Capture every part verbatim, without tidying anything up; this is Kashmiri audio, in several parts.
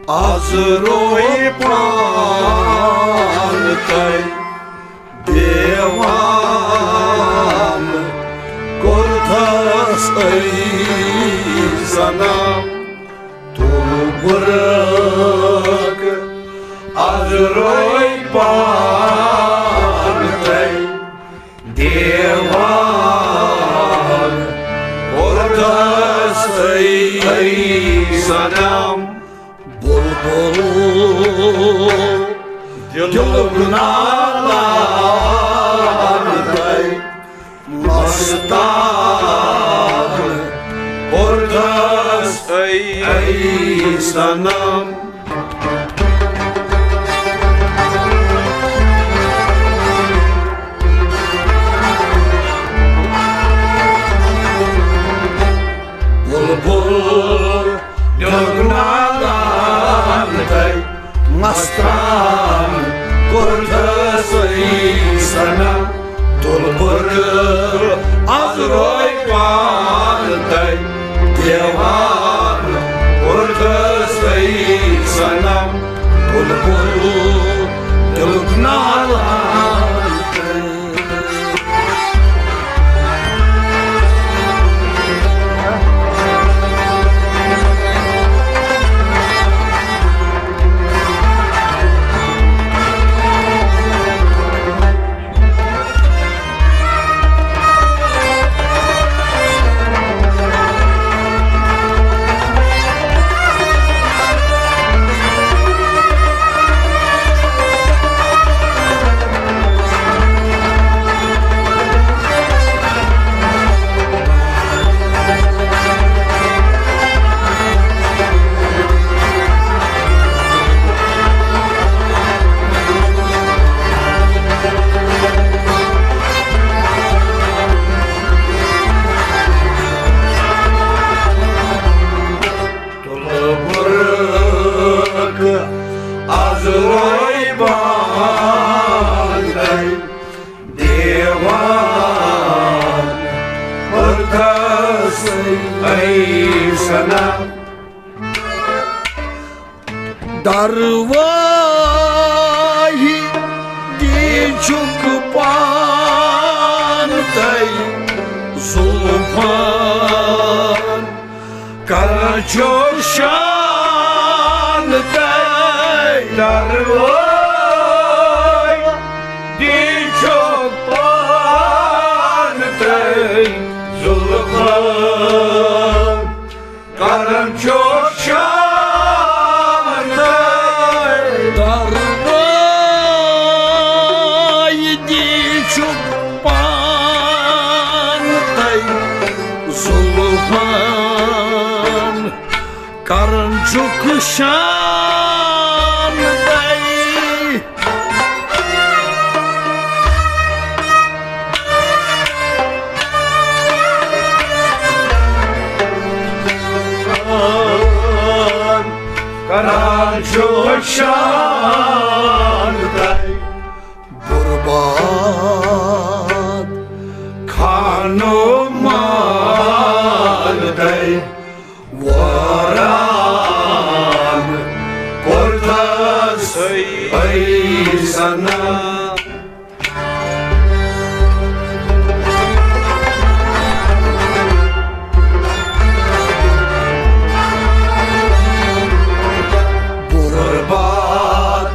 از روے پان تۄہہِ دیوان، کوٚرتھس أے صنم تُل بُرک۔ از روے پان تۄہہِ دیوان، کوٚرتھس أے صنم بُلبُل دِلُک نالان تۄہہِ مستان، کوٚرتھس أے صنم۔ بُلبُل دِلُک نالان تۄہہِ مستان، کوٚرتھس أے صنم تُل بُرک۔ از روے پان تۄہہِ دیوان، کوٚرتھس أے صنم بُلبُل دِلُک نالان۔ تُل بُرک، از روے پان تۄہہِ دیوان، کوٚرتھس أے صنم۔ درواہی دیٖچُک پان تۄہہِ زُلفن، کران چھُ شان تۄہہِ۔ درواہی دیٖچُک پان تۄہہِ زُلفن، کران چھُ شان تۄہہِ۔ درواہی دیٖچُک پان تۄہہِ زُلفن، کران چھُکھ شان تۄہہِ۔ کران چھُ شان تۄہہِ۔ برباد خانو مان تۄہہِ واران، کوٚرتھس أے صنم۔ برباد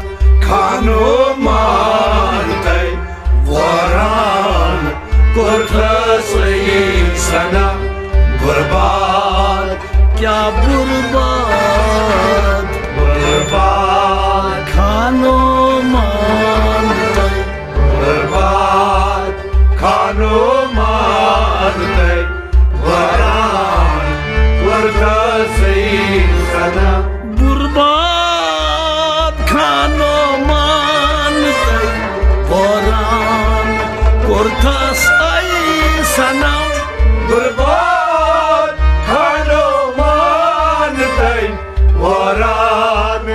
خانو مان تۄہہِ واران، کوٚرتھس أے صنم۔ برباد، کیٛاہ برباد؟ برباد خانو مان تۄہہِ۔ برباد خانو مان تۄہہِ واران، کوٚرتھس أے صنم۔ برباد خانو مان تۄہہِ واران، کوٚرتھس أے صنم۔ برباد خانو مان تۄہہِ واران،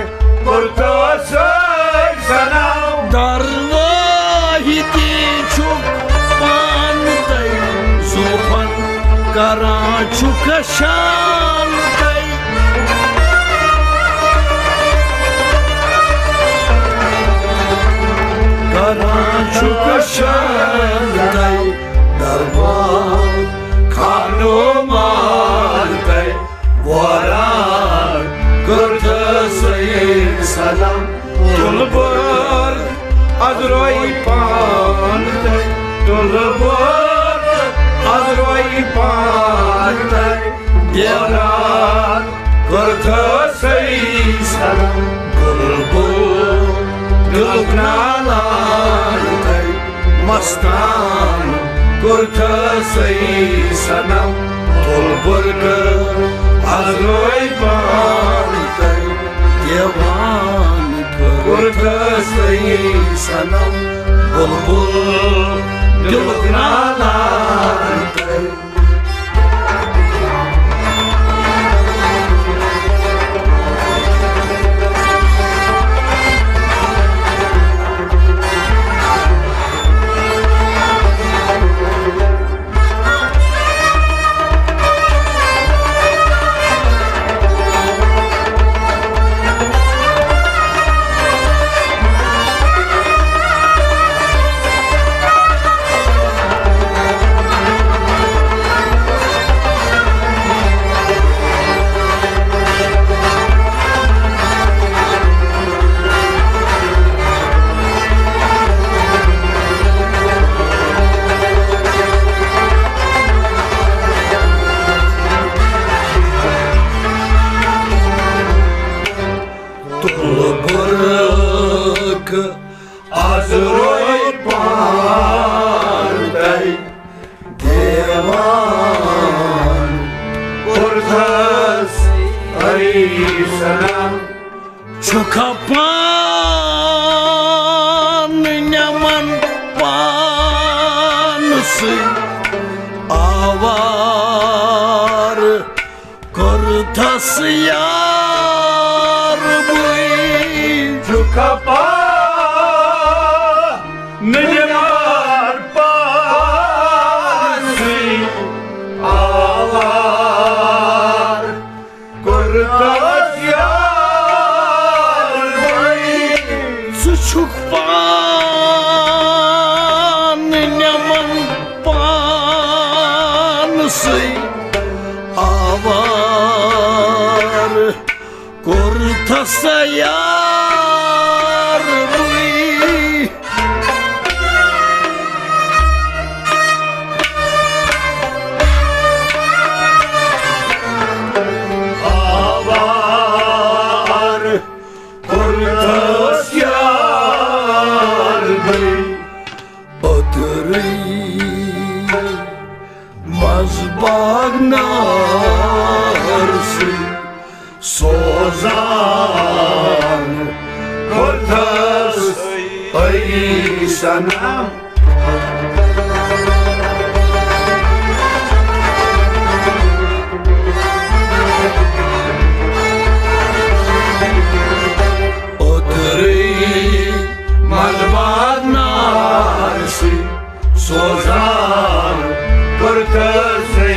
کوٚرتھس أے صنم۔ درواہی دیٖچُک پان تۄہہِ زُلفن، کران چھُکھ شان تۄہہِ۔ شکر شان تۄہہِ دربار خانو مان تۄہہِ واران کٔرتھسٕے سلام۔ تُلبُر از روے پان تۄہہِ، تُلبُر از روے پان تۄہہِ دیران کٔرتھسٕے سلام۔ بلبل دِلُک نالان تۄہہِ مستان کٔرتھسٕے سلام۔ تُلبُر کٔر از روے پان تۄہہِ دیوان کٔرتھسٕے سلام۔ بلبل دِلُک نالان تۄہہِ۔ تُلبُرک از روے پان تۄہہِ دیوان کٔرتھسٕے سلام۔ چھُکھا پان نِمن پانسٕے آوار کٔرتھس یار بٕے۔ چھُکھا پان نِمن پانسٕے آوار کٔرتھس یار بٕے۔ ژٕ چھُکھ پان نِمن پانسٕے آوار کٔرتھس یار بٕے۔ آوار کٔرتھس یار بٕے۔ اوترٕے منٛز باغ نارسٕے سوزان کٔرتھس اے سنم۔ اوترٕے منٛز باغ نارسٕے سوزان کٔرتھسٕے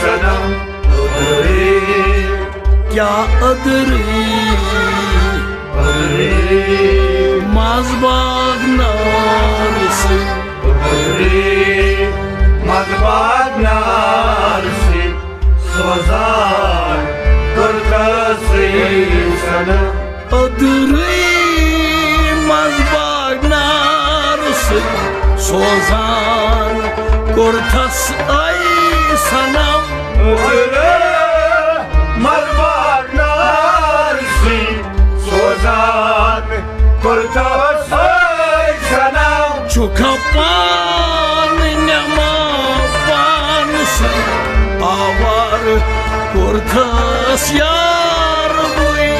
سنم۔ اوترٕے، کیٛاہ اوترٕے؟ اوترٕے منٛز باغ نارسٕے۔ اوترٕے منٛز باغ نارسٕے سوزان کٔرتھسٕے سنم۔ اوترٕے منٛز باغ نارسٕے سوزان کٔرتھس اے سنم۔ اوترٕے منٛز باغ نارسٕے سوزان کٔرتھس اے سنم۔ چھُکھا پان نِمن پانسٕے آوار کٔرتھس یار بٕے۔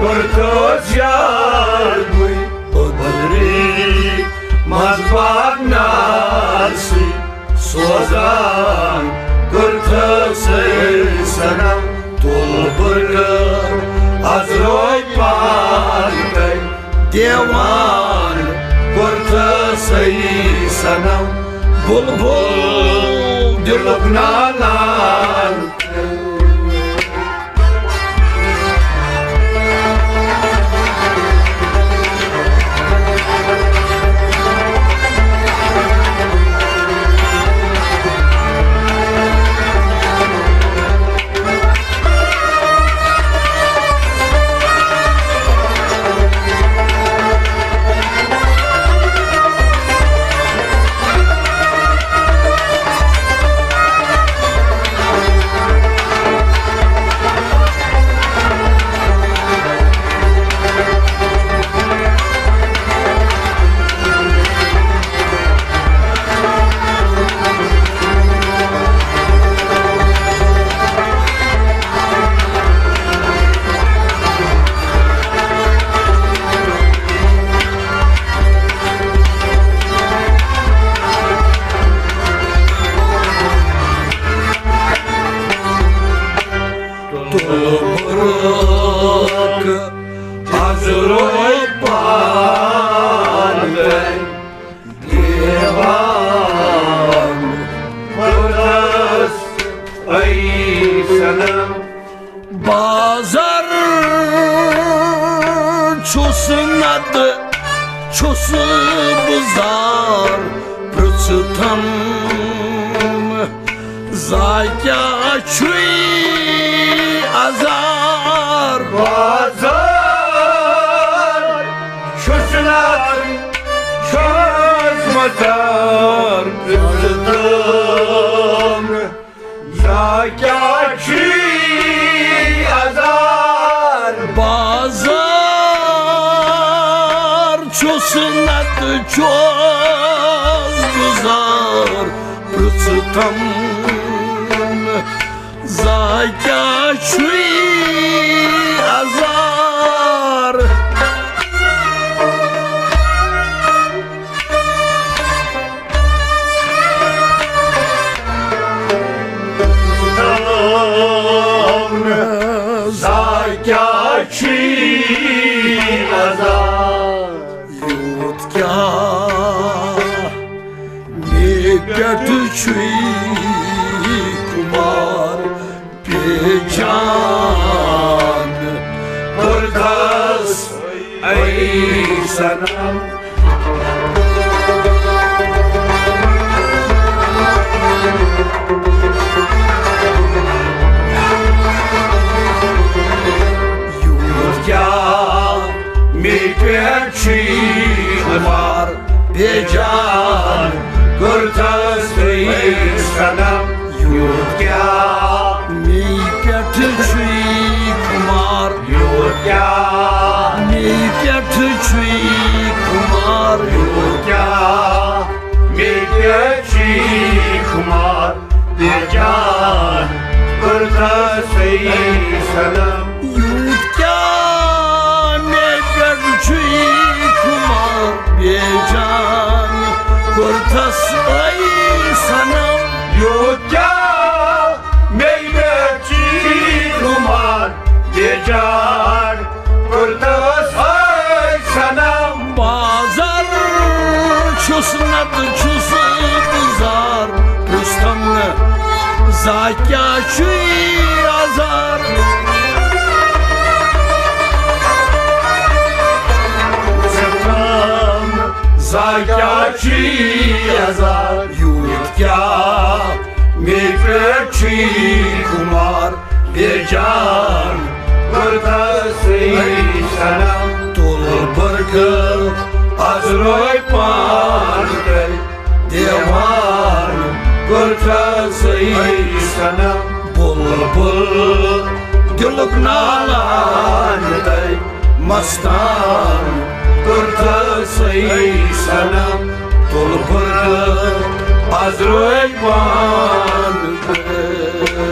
کٔرتھس یار بٕے۔ اوترٕے منٛز باغ نارسٕے سوزان کٔرتھسٕے سنم۔ تُلبُرک از روے پان تۄہہِ دیوان کٔرتھسٕے سنم۔ بلبل دِلُک نالان تُلبُرک از روے پان تیٚلہِ دیوان کوٚرہَس أے صنم۔ بازر چھُس نتہٕ چھُس بہٕ زار پرٛژھتم۔ زا کیٛاہ چھُے آزار؟ بازار چھُس نتہٕ چھُس بہٕ زار پرٛژھتم۔ زا کیٛاہ چھُے آزار؟ بازار چھُس نتہٕ چھُس بہٕ زار پرٛژھتم۔ زا کیٛاہ چھُے آزار؟ زا کیٛاہ چھُے آزار؟ یوٗت کیٛاہ مےٚ پٮ۪ٹھ چھُے کُمار بے جان کوٚرہَس أے صنم۔ یوٗت کیٛاہ مےٚ پٮ۪ٹھ چھُے کُمار بے جان کوٚرہَس أے صنم۔ یوٗت کیٛاہ مےٚ پٮ۪ٹھ چھُے کُمار؟ یوٗت کیٛاہ مےٚ پٮ۪ٹھ چھُے کُمار؟ یوٗت کیٛاہ مےٚ پٮ۪ٹھ چھُے کُمار بے جان کوٚرہَس أے صنم؟ یوٗت کیٛاہ مےٚ پٮ۪ٹھ چھُے کُمار بے جان کوٚرہَس أے صنم؟ یوٗت کیٛاہ مےٚ پٮ۪ٹھ چھُے کُمار بے جان کوٚرہَس أے صنم؟ بازر چھُس نتہٕ چھُس بہٕ زار پرٛژھتم نہٕ زا کیٛاہ چھُے آزار؟ پرٛژھتم زا کیٛاہ چھُے آزار؟ یوٗت کیٛاہ مےٚ پٮ۪ٹھ چھُے کُمار بے جان کوٚرہَس أے صنم؟ تُلبُرک از روے پان تیٚلہِ دیوان کوٚرہَس أے صنم۔ بُلبُل دِلُک نالان تیٚلہِ مستان کوٚرہَس أے صنم۔ تُلبُرک از روے پان تیٚلہِ۔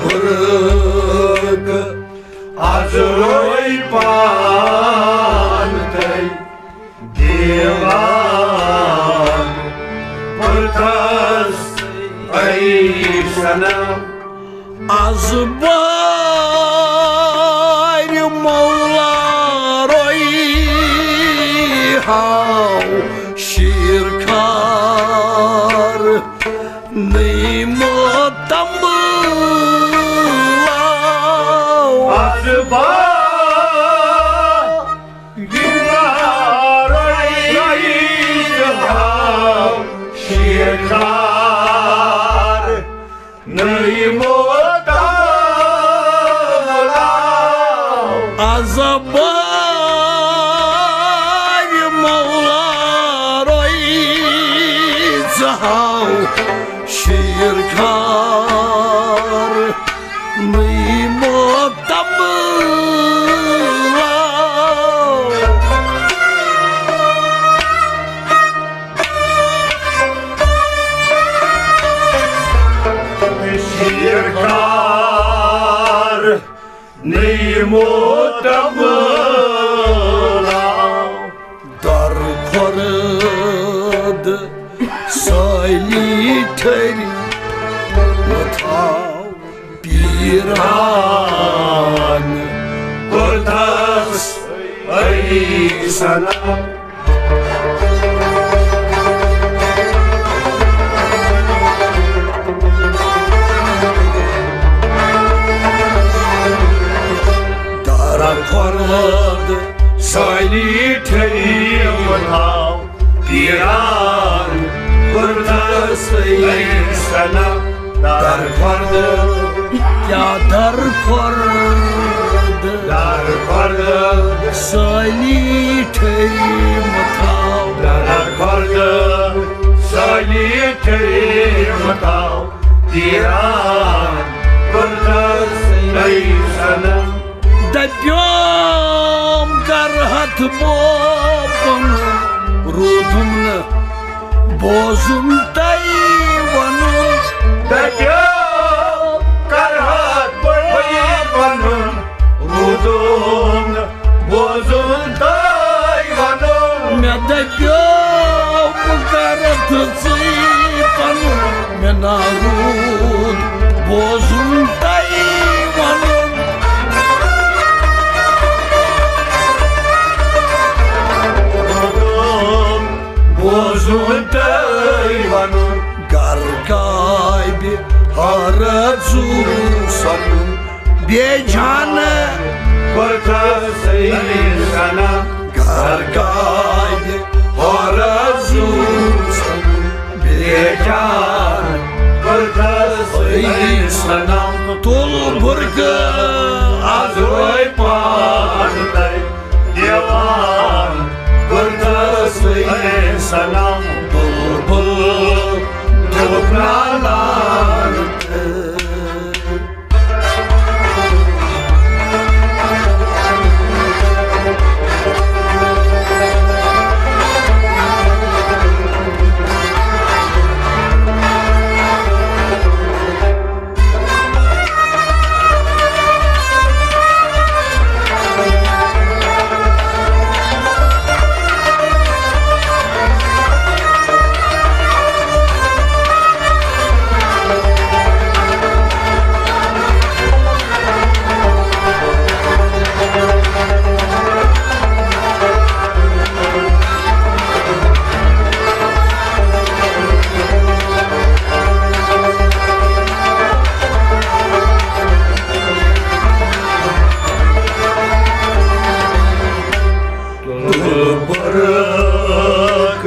تُلبُرک از روے پان تیٚلہِ دیوان کوٚرہَس أے صنم۔ از بارِ مولا روے ہاو شیٖر خار نٔیمو تمبلا۔ عذاب مولا روی ژاو شیر خار نئی موتم شیر خار نئی موتم در خورد سالی ٹھری متھاو پیران کوتس ای سنم دارا خورد سالی ٹھری متھاو پیران کوتس ای سنم در خورد کیا در خورد در خورد سالی ٹھری متھاو در خورد سالی ٹھری متھاو پیران کوتس ای سنم دپیوم کر ہتھ بوبن روٗدُم نہٕ بوزُن تۄہہِ ونُن۔ دپیوم کر ہتھ بوبن روٗدُم نہٕ بوزُن تۄہہِ ونُن۔ مےٚ دپیوم بہٕ کرٕ تھٕژٕے پنُن مےٚ نا روٗد بوزُن تۄہہِ ونُن۔ بوزُن تۄہہِ ونُن۔ گرٕ کابہِ ہرٕ زُو سۄنُن۔ بے جان کوتس ای سنم۔ گرٕ کابہِ ہرٕ زُو سۄنُن۔ بے جان کوتس ای سنم۔ تُل برقعہٕ از روے پان تۄہہِ دیوان کوتس ای سنم۔ بلبل دوٚپ نالان تہٕ برق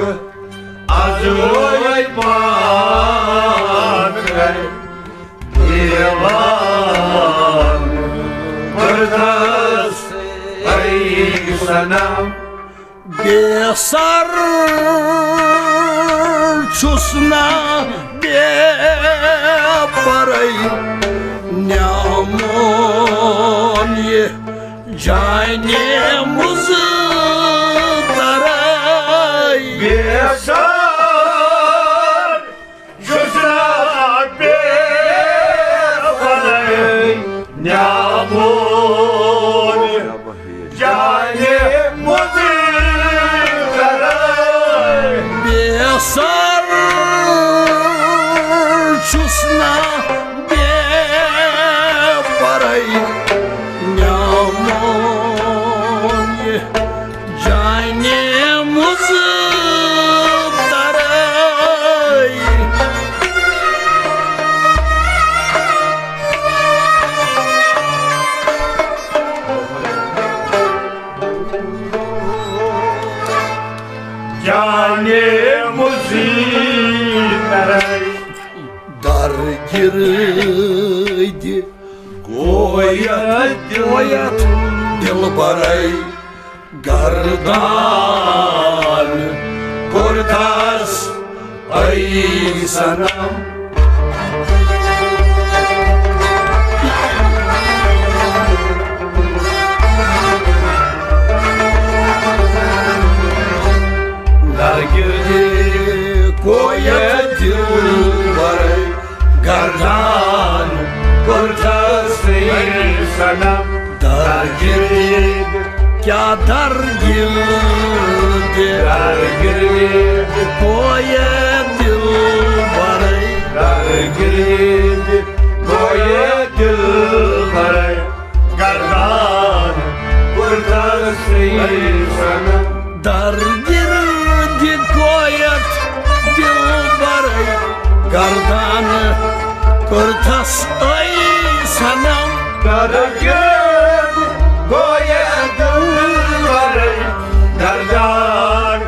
از روی پاک دیوان کوتس ای سنم۔ بے سر چھُس نہ بے پرے نیامون یہِ جانے مُزٕ ترے۔ بے سر چھُس نہ بے پرے نیامون جانے مُزٕ ترے۔ بے سر چھُس نہ بے پرے نیامون یہِ جانے مُزٕ ترے۔ دِ گویت دِل برے گردان کوٚرتھس اے صنم۔ درگردی کویت دل برے گردان کوٚرتھس اے صنم۔ درگردی کیا درگردی درگردی کویت دل برے درگردی کویت دل برے گردان کوٚرتھس اے صنم۔ درگردی کویت دل برے گردان کوٚرتھس اے صنم۔ درگردی کویت دل برے گردان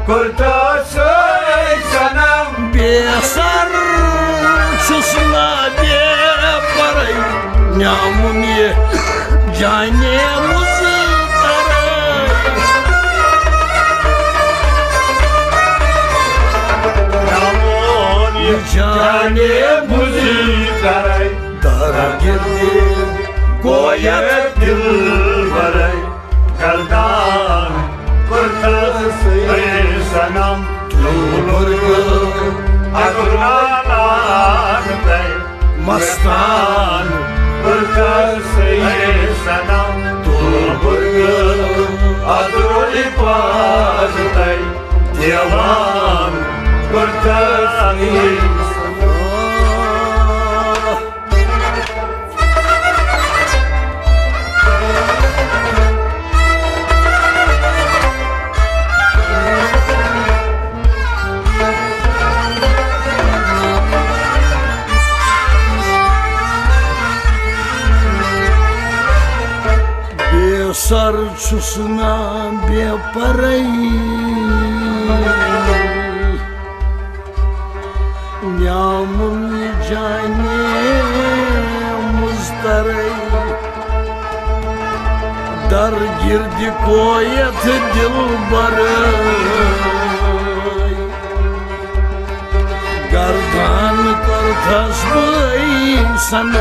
کوٚرتھس اے صنم۔ بے سر چھُس نا بے پرے نیامُن یہِ جانے مُزٕ ترے۔ نیامُن یہِ جانے مُزٕ ترے۔ درگردی کویت دل برے گردان کوٚرتھس اے صنم۔ تُل بُرگہٕ اَتھ رانان تَے مستان کوٚرتھس اے صنم۔ تُل بُرگہٕ اَتھ رولہِ پاز تَے دیوان کوٚرتھس اے صنم۔ بے سر چھُس نا بے پرے نیامُن یہِ جانے مُزٕ ترے۔ درگردی کویت دل برے گردان کوٚرتھس بے صنم۔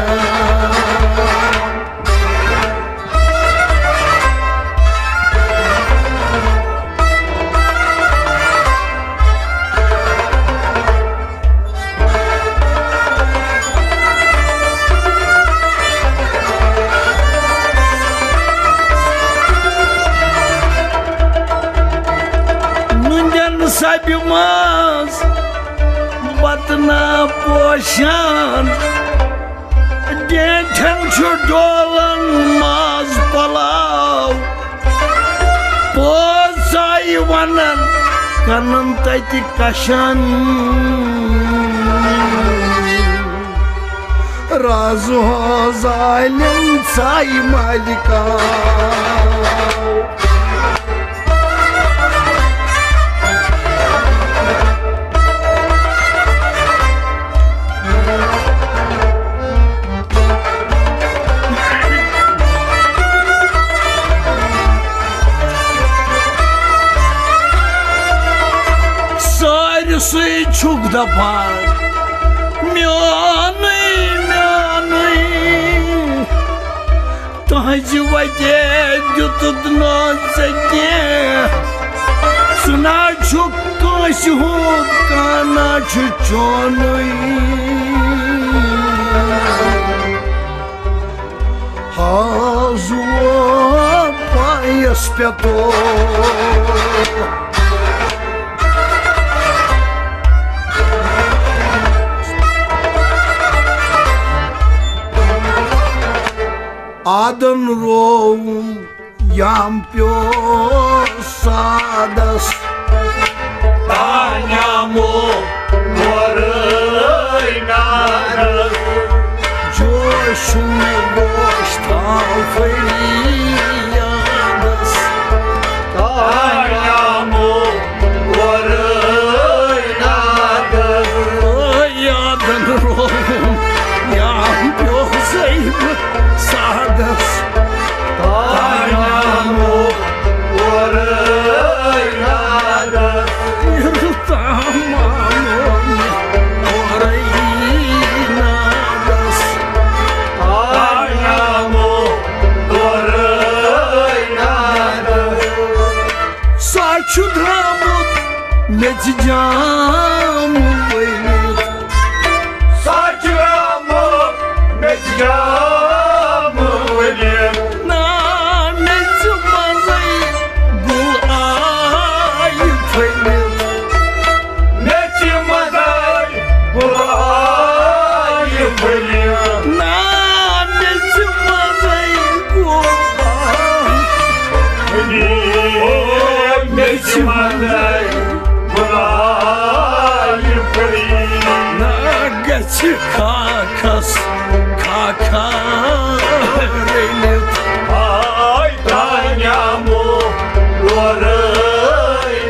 نُنٛدٮ۪ن سبہِ منٛز بطنہ پوشان ڈینٹھن چھُ ڈولان ماز پلاو۔ پوٚز ژاے ونان کنن تتہِ کشان۔ راز ہو ظالم ژاے مالکاو۔ سٲرسٕے چھُکھ دپان میونٕے، میونٕے۔ تُہنزِ وتے دیُتُت نہٕ ژےٚ کینٛہہ۔ ژٕ نہ چھُکھ کٲنٛسہِ ہُنٛد، کانٛہہ نہ چھُ چونُے۔ ہازو پایس پٮ۪تو۔ آدن رووُم یام پیو سادس۔ تانیامو ورٲے نادس۔ جوشُم گوش تھاو فریادس۔ تانیامو ورٲے نادس۔ یادن رووُم مےٚ چھِ جام ؤلِتھ۔ ساچرامو مےٚ چھِ جام ؤلِتھ۔ نا، مےٚ چھِ منٛزَے گُل آیہِ پھٔلِتھ۔ مےٚ چھِ منٛزَے گُل آیہِ پھٔلِتھ۔ نا، مےٚ چھِ منٛزَے گُل آیہِ پھٔلِتھ۔ مےٚ چھِ منٛزَے گُل آیہِ پھٔلِتھ۔ نا، گژھِ کھاکھس کھاکھا رٔلِتھ۔ آے تانیامو اورَے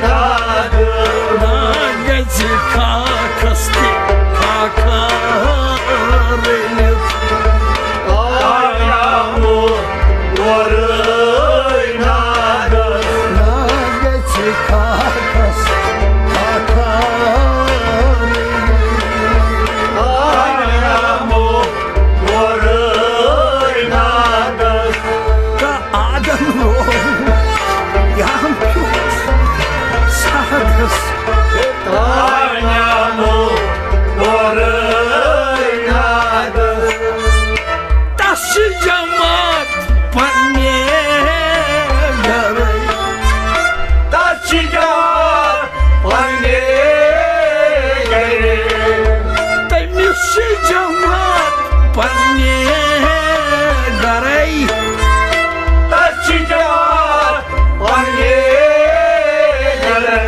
نادٕ۔ نا، گژھِ کھاکھس تہِ کھاکھا رٔلِتھ۔ آیامو اورَے نادَس۔ نا، گژھِ کھاکھس کھاکھا۔ آیامو اورَے نادَس۔ تہٕ آدم وول یام پیوس سادس۔ تانیامو اورَے نادَس۔ تس چھِ جماعت پننہِ گرے۔ تس چھِ جماعت پننہِ گرے۔ تٔمِس چھِ جماعت پننہِ گرے۔ تس چھِ جماعت پننہِ گرے۔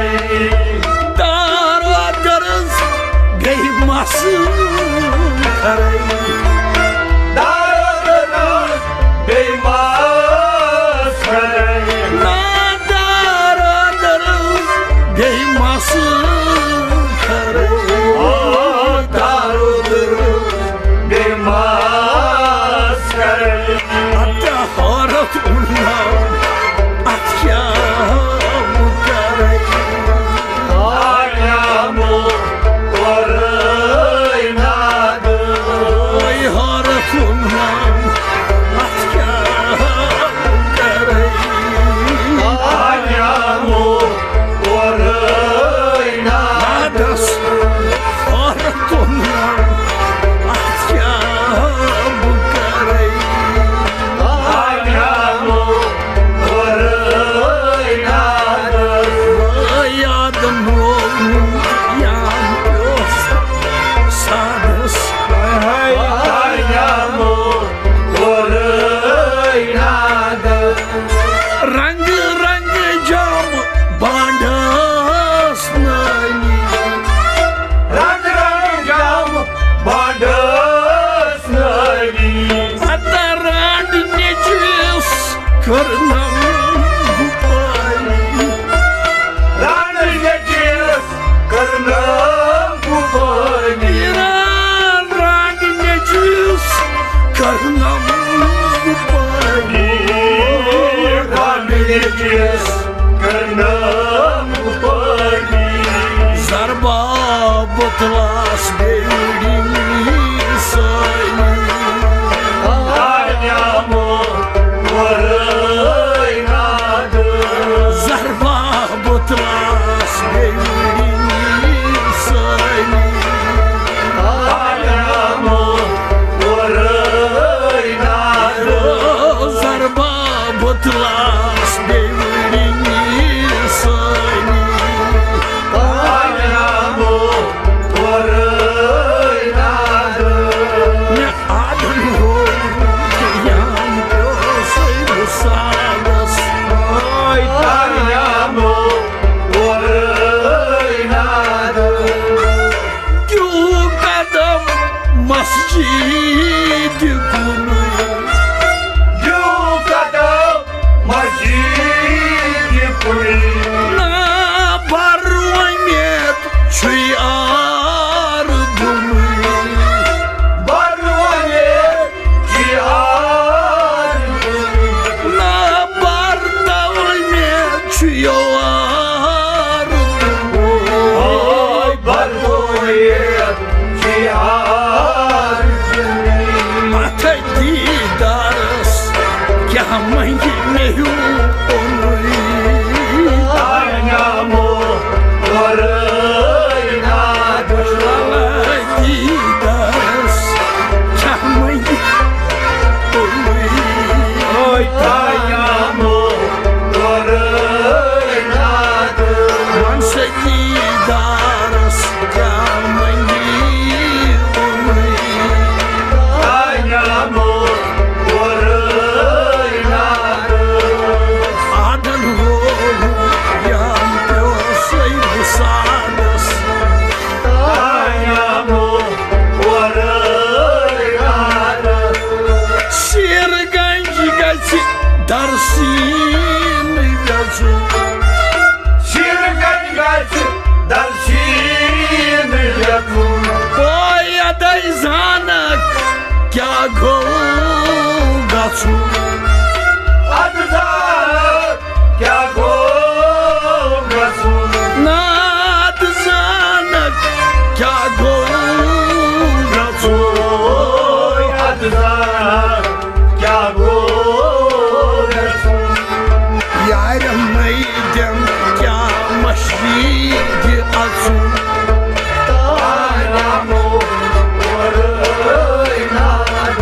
دارو درس گٔے مس کھرے۔ دارو درس گٔے مس کھرے۔ نا، دارو درس گٔے مس کھرے۔ او دارو درس گٔے مس کھرے۔ اتہ حٲرتھ اوٚننم، اتھ کیٛاہ بہٕ کرے؟ آیامو اورَے نادٕ۔ اے حٲرتھ اوٚننم، اتھ کیٛاہ بہٕ کرے؟ آیامو اورَے نادَس۔ حٲرتھ اوٚننم، اتھ کیٛاہ بہٕ کرے؟ آیامو اورَے نادَس۔ یادن ووٚن یام پیوس سادس۔ ہاے ہاے۔ آیامو اورَے نادَس۔ رنگ رنگ جام بانڈس نٲلی۔ رنگ رنگ جام بانڈس نٲلی۔ اتہ رانڈ نیچوِس کٔرنم گُپٲلی۔ رانڈ نیچوِس کٔرنم گُپٲلی۔ ایران رانڈ نیچوِس کٔرنم گُپٲلی۔ رانڈ نیچوِس کٔرنم گُپٲلی۔ زرباب بتلاس بیٚیہِ وٕڑِنۍ سٲلی۔ آیامو اورَے نادٕ۔ زرباب بتلاس بیٚیہِ وٕڑِنۍ سٲلی۔ آیامو اورَے نادٕ۔ زرباب بتلاس بیٚیہِ وٕڑِنۍ سٲلی۔ آیامو اورَے نادٕ۔ مےٚ آدم ہو یام پیوسَے بہٕ سادس۔ آیامو اورَے نادٕ۔ دیو قدم مسجد کُنُے۔ دیو قدم مسجد کُنُے۔ نا بر وۄمید چھُے آر دُنُے۔ بر وۄمید چھُے آر دُنُے۔ نا بر تومید چھُ یوار۔ اوے بر وۄمید چھُے آر۔ اتھ دیدارس کیٛاہ منگہِ مےٚ ہیوٗ اوٚنُے۔ آیامو اورَے تانۍ آمو اورَے نادٕ۔ وَن سا دیٖدارَس کیٛاہ منٛگیوٗنٕے۔ تانۍ آمو اورَے نادٕ۔ آدن ہووُم یَم پیوٚو سُے وُسادَس۔ تانۍ آمو اورَے نادٕ۔ سیٖر گنج گژھِ درسیٖن یژھُن۔ سیٖر گنج گژھِ درسیٖن یژھُن۔ پوے ادے زانکھ کیٛاہ گوٚو گژھُن۔ ادٕ زانکھ کیٛاہ گوٚو گژھُن۔ ناد زانکھ کیٛاہ گوٚو گژھُن۔ ادٕ زانکھ کیٛاہ گوٚو گژھُن۔ یارٮ۪ن نٔے دٮ۪ن کیٛاہ مٔشیٖد اَژُن۔ تانۍ آمو اورَے نادٕ۔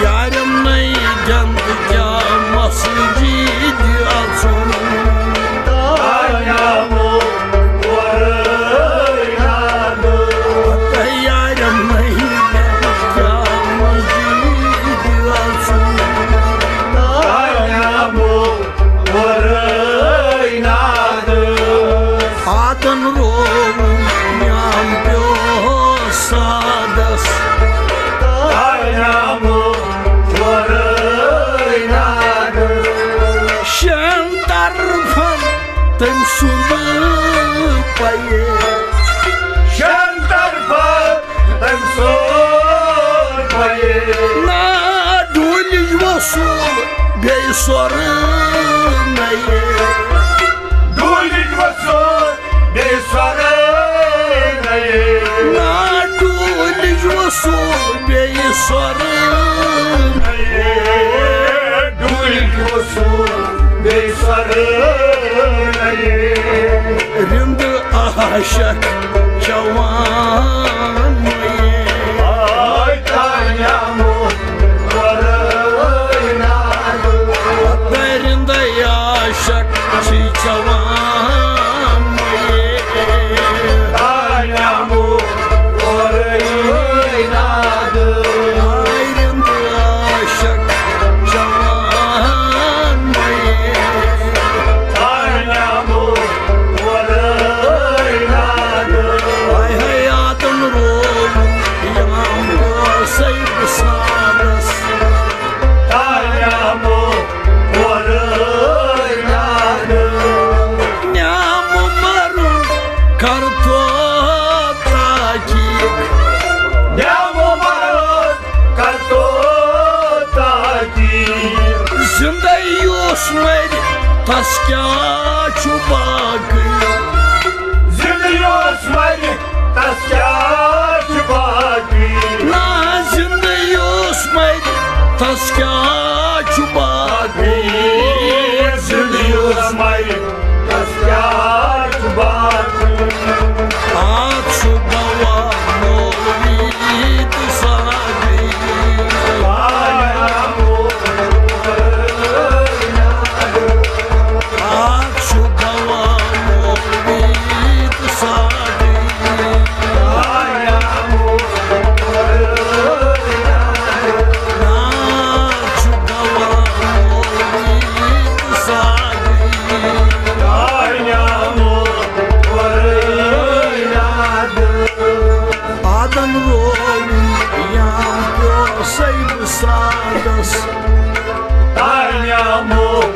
یارٮ۪ن نٔے دٮ۪ن کیٛاہ مٔشیٖد اَژُن۔ تانۍ آمو اورَے نادٕ۔ تیارٮ۪ن نٔے دٮ۪ن کیٛاہ مٔشیٖد اَژُن۔ تانۍ آمو اورَے نادٕ۔ آدن رووُم یَم پیوٚو سادس۔ تانۍ آمو اورَے نادٕ۔ شٮ۪ن طرفن تٔمۍ سُنٛد پَیے۔ شٮ۪ن طرفن تٔمۍ سُنٛد پَیے۔ نا ڈوٗلِج وصوٗل بیٚیہِ سۄرٕ نَیے۔ ڈوٗلِج وصوٗل بیٚیہِ سۄرٕ نَیے۔ نا ڈوٗلِج وصوٗل بیٚیہِ سۄرٕ نَیے۔ ڈوٗلِج وصوٗل بیٚیہِ سۄرٕ نَیے۔ رِنٛدٕ عاشق چٮ۪وان مَیے۔ آے تانۍ آمو اورَے نادٕ۔ درندے عاشق چھی چٮ۪وان مَیے۔ تانۍ آمو اورَے نادٕ۔ آے رِنٛدٕ عاشق چٮ۪وان مَیے۔ تانۍ آمو اورَے نادٕ۔ ہاے ہاے آدن رووُم یَم پیوٚو سُے وُسادس۔ تانۍ آمو اورَے نادٕ۔ نیامہٕ مَرُن کر تو تحقیق۔ نیامہٕ مَرُن کر تو تحقیق۔ زِندَے یُس مَرِ تَس کیٛاہ چھُ باقٕے؟ زِندٕ یُس مَرِ تَس کیٛاہ چھُ باقٕے؟ نا زِندٕ یُس مَرِ تَس کیٛاہ چھُ باقٕے؟ زِندٕ یُس مَرِ تَس کیٛاہ چھُ باقٕے؟ اَتھ چھُ گواہ مولوی تہٕ ساقی۔ آیا مو اَتھ چھُ گواہ مولوی تہٕ ساقی۔ آیا مو اَتھ چھُ گواہ مولوی تہٕ ساقی۔ آیا مو آدن رووُم یَم پیوٚو سُے وُسادس۔ تانۍ آمو